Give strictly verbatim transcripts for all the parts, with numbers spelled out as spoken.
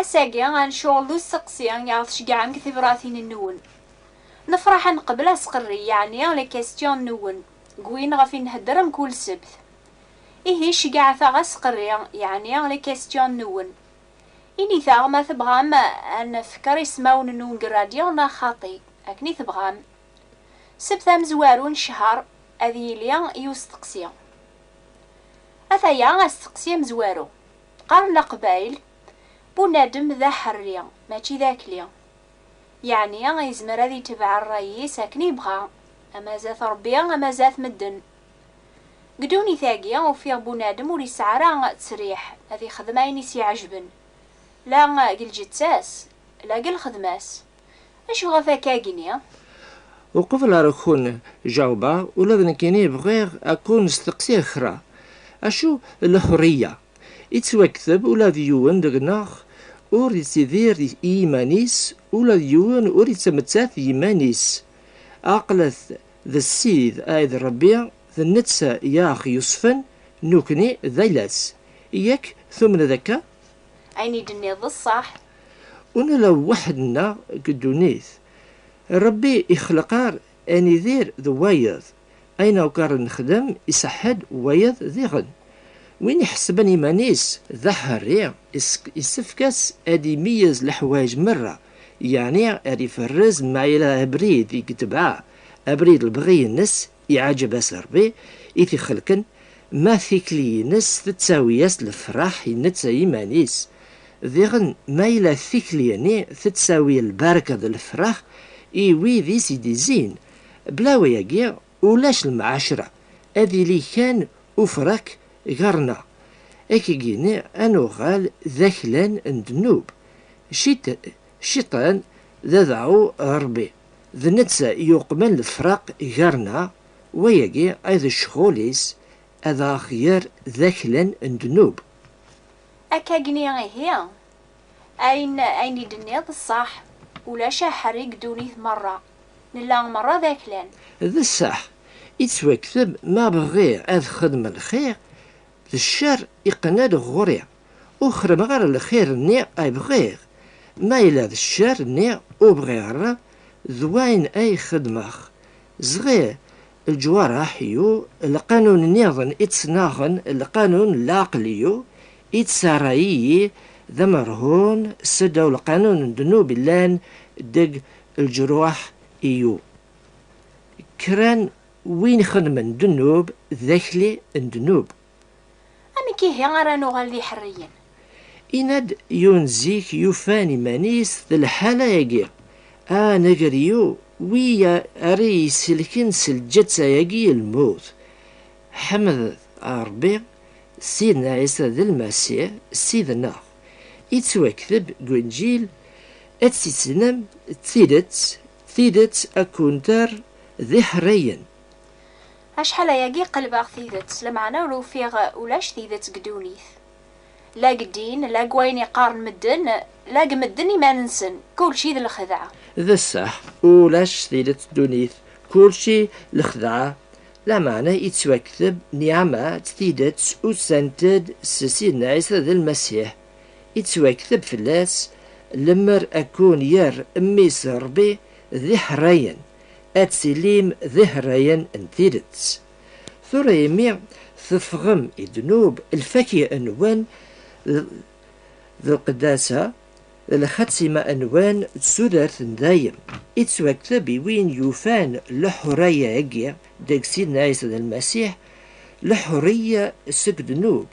Ass-agi, ad necɣel d usteqsi i ɣ-tceggɛem deg tibratin-nwen. Nefṛeḥ ad neqbel asqerri, yeɛni les questions-nwen, deg wayen ɣef i nhedder mkul ssebt. Ihi, ceggɛet-aɣ asqerri, yeɛni les questions-nwen. Init-aɣ ma tebɣam ad nefker ismawen-nwen deg rradyu neɣ xaṭi, akken i tebɣam. Ssebt amezwaru n ccher ad yili i usteqsi. Ataya asteqsi amezwaru. Qqaren Leqbayel, bunadem d aḥerri, mačči d akli. Yeɛni, yezmer ad yetbeɛ ṛṛay-is akken yebɣa, ama zdat Ṛebbi, ama zdat medden. Deg ddunit-agi, ufiɣ bunadem ur yesɛi ara ttriḥ ad yexdem ayen i s-iɛejben, la deg lǧetta-s, la deg lxedma-s. Acu ɣef akka-gini? Uqbel ara kun-jawbeɣ, ula d nekkini bɣiɣ ad kun-steqsiɣ kra. Acu leḥriya? Ittwakteb ula d yiwen deg-neɣ ur yettidir i yiman-is, ula d yiwen ur yettmettat i yiman-is. Aql-at d Ssid ay d Ṛebbi, d netta i aɣ-yusfen, nukni d ayla-s. Yak tumneḍ akka? Ayen i d-tenniḍ d ṣṣeḥ. Ur nella weḥd-nneɣ deg ddunit. Ṛebbi ixleq-aɣ ad nidir d wayeḍ. Ayen akk ara nexdem, iṣeḥḥa-d wayeḍ diɣen. Win iḥesben iman-is d aḥerri, is-, issefk-as ad imeyyez leḥwayeǧ merra, yeɛni ad iferrez ma yella abrid i yetbeɛ, abrid lebɣi-ines, iɛǧeb-as Ṛebbi i t-ixelqen, ma tikli-ines tettawi-as lefraḥ i netta iman-is. Diɣen, ma yella tikli-nni tettawi lbarka d lefraḥ i wid i s-id-izzin, bla wayagi, ulac lemɛacra, ad yili kan ufraq gar-neɣ. Akkagi-nni, ad nuɣal d aklan n ddnub. Cit-, Cciṭan d adeɛɛu n Ṛebbi. D netta i yuqmen lefraq gar-neɣ, wayagi ay d ccɣel-is, ad aɣ-yerr d aklan n ddnub. Akkagni ihi, ayen, ayen i d-tenniḍ d ṣṣeḥ, ulac aḥerri deg ddunit merra, nella merra d aklan. D ṣṣeḥ, ittwakteb ma bɣiɣ ad xedmeɣ lxir, d ccer iqqen-d ɣur-i. Ur xeddmeɣ ara lxir-nni ay bɣiɣ. Ma yella d ccer-nni ur bɣiɣ ara, d wayen ay xeddmeɣ. Ẓɣir, lǧwareḥ-iw, lqanun nniḍen i ttnaɣen lqanun n leɛqel-iw, i ttarra-iyi d amerhun seddaw lqanun n ddnub illan deg lǧeṛwaḥ-iw. Kra n win xedmen ddnub d akli n ddnub. Amek ihi ara nuɣal d iḥerriyen? Inna-d yiwen zik yufan iman-is d lḥala-agi, a nnger-iw, wi ara iselken s lǧetta-agi n lmut. Ḥemdet a Ṛebbi, Sidna Ɛisa d Lmasiḥ, Ssid-nneɣ. Ittwakteb deg Unǧil, ad tissinem tidet, tidet ad ken-terr d iḥerriyen. Acḥal ayagi qelbeɣ tidet, lameɛna ur ufiɣ ulac tidet deg ddunit. La deg ddin, la deg wayen i qqaren medden, la deg medden iman-nsen, kulci d lxedɛa. D ṣṣeḥ, ulac tidet deg ddunit, kulci lxedɛa. Lameɛna ittwakteb nniɛma d tidet usant-d s Sidna Ɛisa d Lmasiḥ. Ittwakteb fell-as, lemmer ad kun-yerr Mmi-s Ṛebbi d iḥerrayen, ad tilim d iḥerrayen n tidet. Tura imi teffɣem i ddnub, lfakya-nwen d, d lqeddasa, d lxatima-nwen d tudert n dayem. Ittwakteb i win yufan leḥuraya-agi deg Sidna Ɛisa d Lmasiḥ, leḥurriya seg ddnub,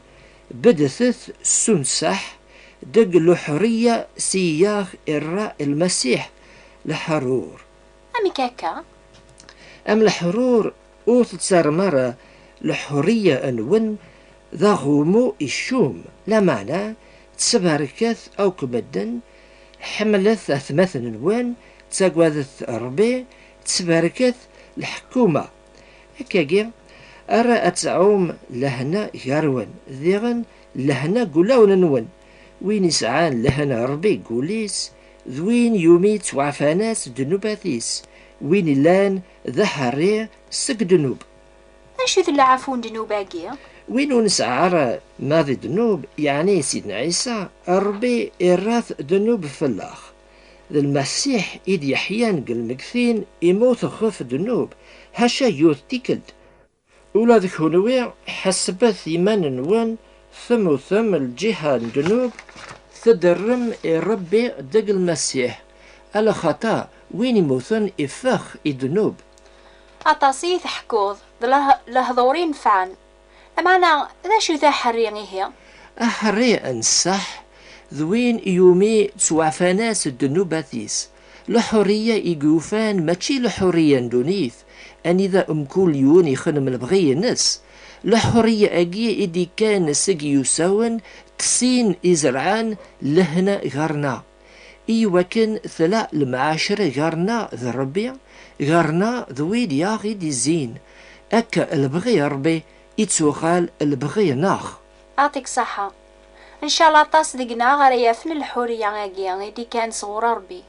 beddet s unṣaḥ deg leḥurriya s i aɣ-irra Lmasiḥ leḥrur. Amek akka? Am leḥrur ur tettarem ara leḥurriya-nwen d aɣumu icum, lameɛna ttbarket akk medden, ḥemmlet atmaten-nwen, ttagadet Ṛebbi, ttbarket lḥekuma. Akkagi ara ad tɛum lehna gar-wen, diɣen lehna deg wulawen-nwen. Win isɛan lehna Ṛebbi deg wul-is, d win yumi ttwaɛfan-as ddnubat-is, win illan d aḥerri seg ddnub. Acu d lɛafu n ddnub-agi? Win ur nesɛi ara ma d ddnub, yeɛni Sidna Ɛisa, Ṛebbi irra-t ddnub fell-aɣ. D Lmasiḥ i d-yeḥyan deg lmegtin, imut ɣef ddnub, ḥaca yiwet tikkelt. Ula d kunwi, ḥesbet iman-nwen, temmutem lǧiha n ddnub, tedderrem i Ṛebbi deg Lmasiḥ, alaxaṭer win imuten iffeɣ i ddnub. Aṭas i yi-tḥekkuḍ, d leh- lehdur inefɛen. Lameɛna, d acu-t aḥerri ihi? Aḥerri n ṣṣeḥ d win iwumi ttwaɛfan-as ddnubat-is. Leḥḥurriya i yufan mačči leḥḥurriya n ddunit, anida mkul yiwen ixeddem lebɣi-ines. Leḥḥurriya-agi i d-ikkan seg yiwsawen, tessin izerɛen lehna gar-neɣ. I wakken tella lemɛacra gar-neɣ d Ṛebbi, gar-neɣ d wid i aɣ-id-izzin. Akka lebɣi n Ṛebbi ittuɣal lebɣi-nneɣ. Aɛṭik ṣaḥa. Ncallah aṭas deg-neɣ ara yafen lḥuriya-agi i d-ikkan sɣur Ṛebbi.